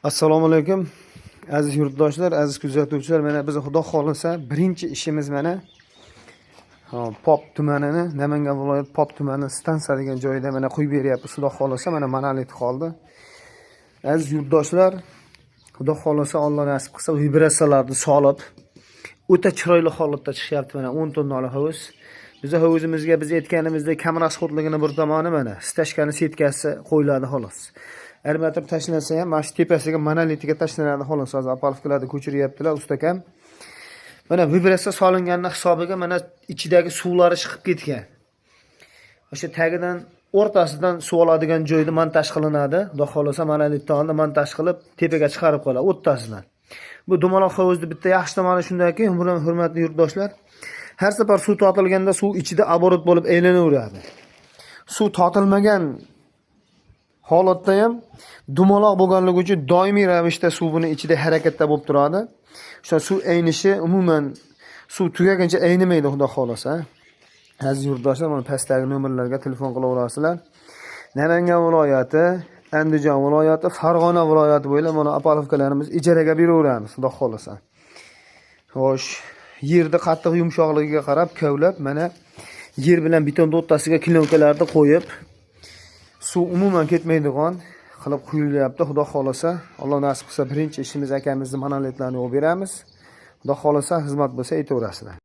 Assalomu alaykum, aziz yurtdoshlar, aziz kuzatuvchilar. Mana biz, xudo xohlasa, birinchi ishimiz mana Pop tumanini, Namangan viloyati Pop tumani stansiya degan joyida mana quyib beryapmiz, xudo xohlasa. Mana monolit qoldi. Aziz yurtdoshlar, xudo xohlasa, Alloh nasib qilsa, vibratsiyalarni solib, o'ta chiroyli holatda chiqyapti. Mana 10 tonnali hovuz. Biza hovuzimizga, biz aytganimizdek, kam расход ligini bir tomoni, mana стяжка ni setkasi qo'yiladi, xolos. Armatur tashlansa ham, mana shu tepasiga monolitiga tashlanadi, xolos. Hozir опалубка larni ko'chiryaptilar ustakam. Mana vibratsiya solinganini hisobiga mana ichidagi suvlari chiqib ketgan. O'sha tagidan, o'rtasidan suv oladigan joyda montaj qilinadi. Xudo xohlasa, monolitni oldi, montaj qilib, tepaga chiqarib qo'yadi o'rtasidan. Bu dumaloq hovuzni bitta yaxshi tomoni shundaki, hurmatli yurtdoshlar, har safar suv tortilganda suv ichida оборот bo'lib aylanaveradi. Suv tortilmagan holatda ham dumaloq bo'lganligi uchun doimiy ravishda suv buni ichida harakatda bo'lib turadi. O'sha suv aynishi, umuman suv tugaguncha aynimaydi, xudo xohlasa. Aziz yurtdoshlar, mana pastdagi nomerlarga telefon qilaverasizlar. Namangan viloyati, Andijon viloyati, Farg'ona viloyati bo'ylab mana опалубка larimiz ijaraga beraveramiz, xudo xohlasa. Xo'sh, yerni qattiq yumshoqligiga qarab kovlab, mana yer bilan betonni o'rtasiga klyonkalarni qo'yib, suv umuman ketmaydigan qilib quyilyapti, xudo xohlasa. Alloh nasib qilsa, birinchi ishimiz akamizni monolitlarni yo'q beramiz. Xudo xohlasa, xizmat bo'lsa, aytaverasizlar.